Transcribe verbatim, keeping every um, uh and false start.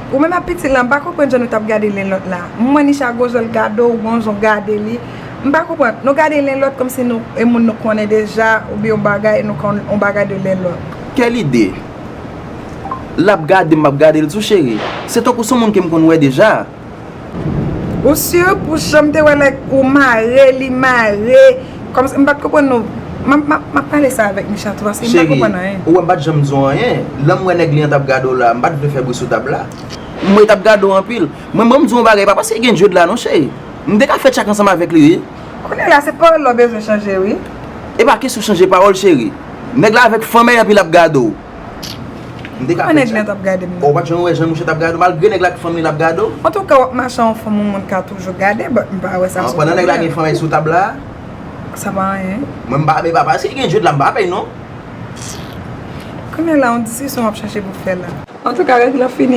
Ou menm ak pitit la, m pa konprann jan nou t ap gade len lòt la. M wè Nisha gon jan l gade w, gon jan w gade li. M pa konprann. Nou gade len lòt kòmsi nou e moun nou konnen deja, oubyen yon bagay, nou konn yon bagay de len lòt. Kèl ide? L ap gade m, m ap gade l tou, cheri. Se tankou se yon moun ke m konn wè deja. Ou si pou jan m te wè like ou mare, li mare. Kòmsi m pa t konprann nou. M ap, m ap, m ap pale sa avèk Nisha tou, paske m pa konprann anyen. Ou wè m pa t janm di w anyen. Lè m wè nèg li an t ap gade w la, m pa t vle fè bri sou tab la. M wè l t ap gade w anpil. Mwen, mwen, m di w yon bagay, pa paske gen Jude la non, cheri. M te ka fè tchak ansanm avèk li, wi. Kounye la, se pawòl la w bezwen chanje, wi. E pa kesyon chanje pawòl, cheri. Nèg la avèk fanmi anpil ap gade w. M te ka fè tchak. Kòman nèg la t ap gade m nan? Ou pa t janm wè jan mouche t ap gade w, malgre nèg la ak fanmi l ap gade w? Antouka, w ap mache yon fanm yon moun ka toujou gade, but m pa wè sa. Ah, pandan nèg la gen fanmi sou tab la? Sa pa anyen. Mwen, m pa, men pa paske gen Jude la, m pa pè non. Kounye la, yon diskisyon w ap chache pou fè la. Antouka, règ lan fini.